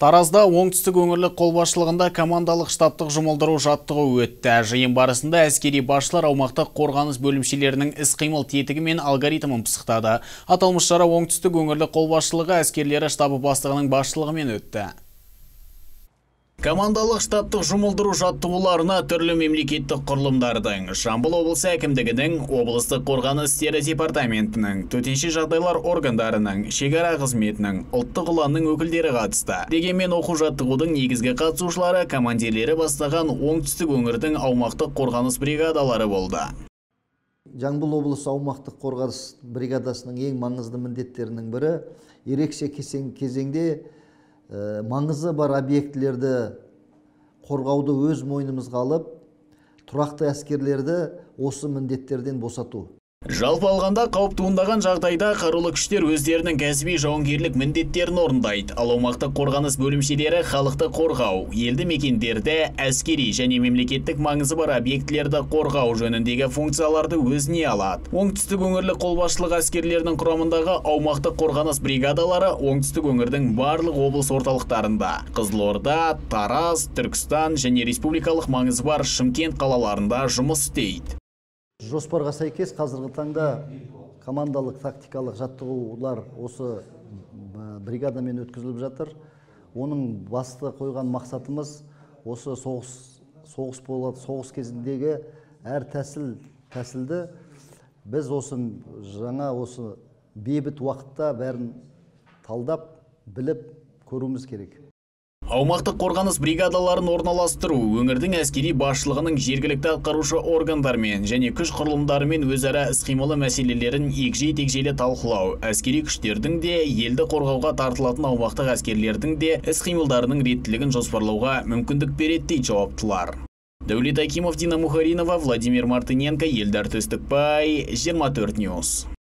Таразда оңтүстік өңірлік қолбасшылығында командалық штабтық жұмылдыру жаттығу өтті. Жиын барысында әскери басшылар аумақтық қорғаныс бөлімшелерінің іс-қимыл тетігі мен алгоритмін пысықтады. Аталмыш шара оңтүстік өңірлік қолбасшылығы әскерлері штабы бастығының басшылығымен өтті. Командалық штабтық жұмылдыру жаттығуларына түрлі мемлекеттік құрылымдардың, Жамбыл облысы әкімдігінің, облыстық қорғаныс істері департаментінің, төтенше жағдайлар органдарының, шекара қызметінің, ұлттық ұланның өкілдері қатысты. Дегенмен оқу жаттығудың негізгі қатысушылары командирлері бастаған оңтүстік өңірдің аумақтық қорғаныс бригадалары болды. Жамбыл облысы аумақтық қорғаныс бригадасының ең маңызды міндеттерінің бірі ерекше кезеңде маңызы бар объектілерді қорғауды өз мойнымызға алып, тұрақты әскерлерді осы міндеттерден босату. Жалпы алғанда қауіп туындаған жағдайда қарулы күштер өздерінің кәсіби жауынгерлік міндеттерін орындайды. Ал аумақтық қорғаныс бөлімшелері халықты қорғау, елді мекендерді әскери және мемлекеттік маңызы бар объектілерді қорғау жөніндегі функцияларды өзіне алады. Оңтүстік өңірлік қолбасшылық әскерлерінің құрамындағы аумақтық қорғаныс бригадалары оңтүстік өңірдің барлық облыс орталықтарында, Қызылорда, Тараз, Түркістан және республикалық маңызы бар Шымкент қалаларында жұмыс істейді. Жоспарға сәйкес қазіргі таңда командалық тактикалық жаттығулар осы бригадамен өткізіліп жатыр. Оның басты қойған мақсатымыз осы соғыс болады, соғыс кезіндегі әр тәсілді біз осы жаңа осы бейбіт уақытта бәрін талдап, біліп көруіміз керек. Аумақтық қорғаныс бригадаларын орналастыру өңірдің әскери басшылығының жергілікті атқарушы органдармен және күш құрылымдарымен өзара іс-қимылы мәселелерін егжей-тегжейлі талқылау, әскери күштердің де елді қорғауға тартылатын аумақтық әскерлердің де іс-қимылдарының реттілігін жоспарлауға мүмкіндік береді дейді жауаптылар. Дәулет Акимов, Дина Мухаринова, Владимир Мартыненко, Елдар Төстікбай, 24 News.